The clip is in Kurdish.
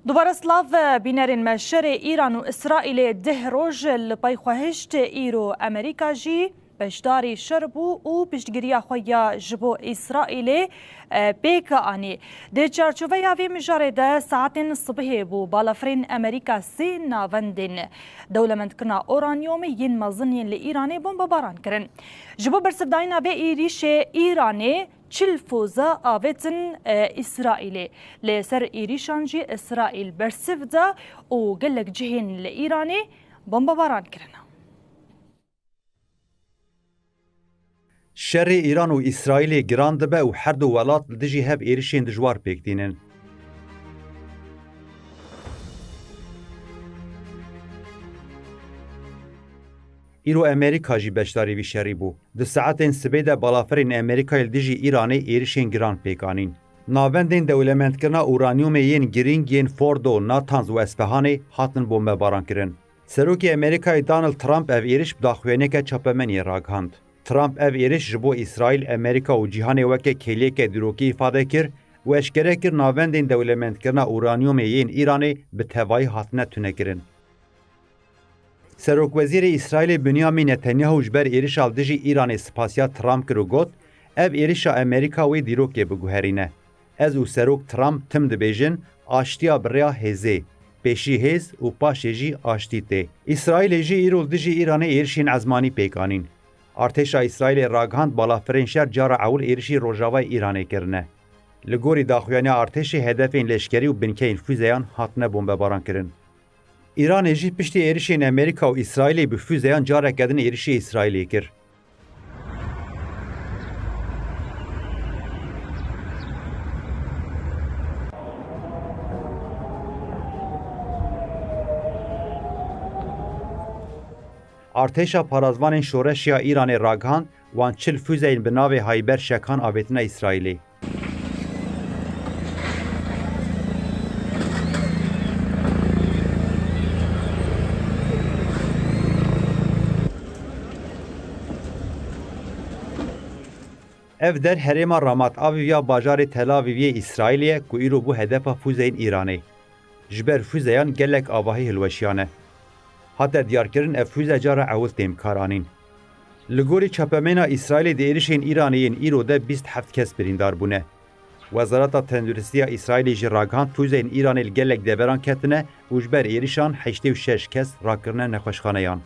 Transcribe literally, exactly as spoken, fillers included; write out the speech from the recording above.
Dubare silav, bînerên me. Şerê Îran û Îsraîlê deh roj li pey xwe hişt. Îro Amerîka jî beşdarî şer bû û piştgiriya xwe ya ji bo Îsraîlê, e, pêk anî. Di çarçoveya vê mijarê de saetên sibihê bû balafirên Amerîka sê navendên dewlemendkirina uranyumê yên mezin yên li Îranê bombebaran kirin. Ji bo bersivdayîna vê êrîşê Îranê çil foza avêtin, e, Îsraîlê. Li ser êrîşan jî Îsraîl bersiv da û gelek cihên li Îranê bombebaran kirine. Şerê Îran û Îsraîlê giran dibe û her du welat li dijî hev êrişên dijwar pêk tînin. Îro Amerîka jî beşdarî vî şerî bû. Di saetên sibê de balafirên Amerîkayê li dijî Îranê êrişên giran pêk anîn. Navendên dewlemendkirina uranyumê yên girîng yên Fordo, Natanz û Espehanê hatin bombebaran kirin. Serokê Amerîkayê Donald Trump ev êriş bi daxuyaniyeke çapemeniyê ragihand. Trump ev êriş ji bo Îsraîl, Amerîka û cîhanê weke kêliyeke dîrokî îfade kir û eşkere kir navendên dewlemendkirina uranyumê yên Îranê bi tevayî hatine tunekirin. Serokwezîrê Îsraîlê Binyamin Netanyahu ji ber êrişa li dijî Îranê spasiya Trump kir û got, ev êrişa Amerîka wê dîrokê biguherîne. Ez û Serok Trump tim dibêjin, aştiya bi rêya hêzê, pêşî hêz û paşê jî aştî tê. Îsraîlê jî îro li dijî Îranê êrişên ezmanî pêk anîn. Artêşa Îsraîlê ragihand balafirên şer cara ewil êrişî rojavayê Îranê kirine. Li gorî daxuyaniya artêşê hedefên leşkerî û binkeyên fûzeyan hatine bombebaran kirin. Îranê jî piştî êrişên Amerîka û Îsraîlê bi fûzeyan careke din êrişî Îsraîlê kir. Artêşa Parazvanên Şoreş ya Îranê ragihand, wan çil fûzeyên bi navê Hayber Şekan avêtine Îsraîlê. Ev der herêma Ramat Aviv ya bajarê Tel Avivê yê Îsraîlê ye ku îro bû hedefa fûzeyên Îranê. Ji ber fûzeyan gelek avahî hilweşiyane. Hate diyarkirin ev fûze cara ewil tên bikaranîn. Li gorî çapemêna Îsraîlê di êrişên Îranê yên îro de bîst heft kes birîndar bûne. Wezareta Tenduristiya Îsraîlê jî ragihand fûzeyên Îranê li gelek deveran ketine û ji ber êrişan heştê û şeş kes rakirine nexweşxaneyan.